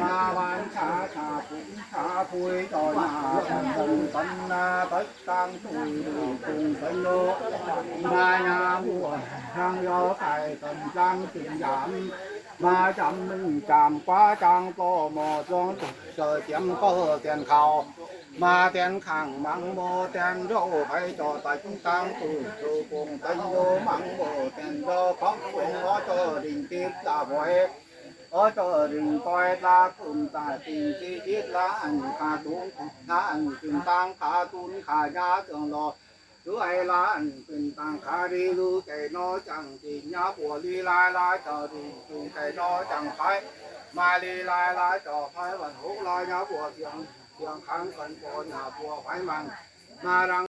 ມາວັນຊາຊາປຸງຊາປຸຍຕໍ່ໜ້າພັນເບິ່ງປັນນາໄປ ຕັ້ງຕູ້ດູກົງໄປໂລ ມາຍາບົວທາງຍອໄຂ່ກັນຈັງຈຶ່ງຍາມ ມາຈຳມຶງຈາມກວ່າຈາງຕໍ່ໝໍ້ຈອງເຈີຕຽມກໍແຕ່ນເຂົ້າ ມາແຕ່ນຂ້າງມັງບໍ່ແຕ່ນໂລໄປຈໍໄປຕຶງຕັ້ງຕູ້ດູກົງໄປໂລມັງບໍ່ແຕ່ນຈໍຂອງກົງເນາະຈໍດິງຕິດລາບອຍ ອໍເຈົ້າດຶງຕ້ອຍລາກຸນຕາຈິງຊີວິດລາອັນຂາຕຸງລາອັນຂຶ້ນຕາງຂາຕຸນຂາຍາເຄື່ອງລໍ ຫຼືໄອລາອັນຂຶ້ນຕາງຂາດີລືໄກ່ນໍຈັ່ງຈີນຍາບົວລີລາຍລາເຈົ້າດີຈີນໄກ່ນໍຈັ່ງໄປ ມາລີລາຍລາເຈົ້າໄປວັນຫົກລາຍຍາບົວສຽງສຽງຂັງກັນປອນຍາບົວໄປມັງ ມາລັງ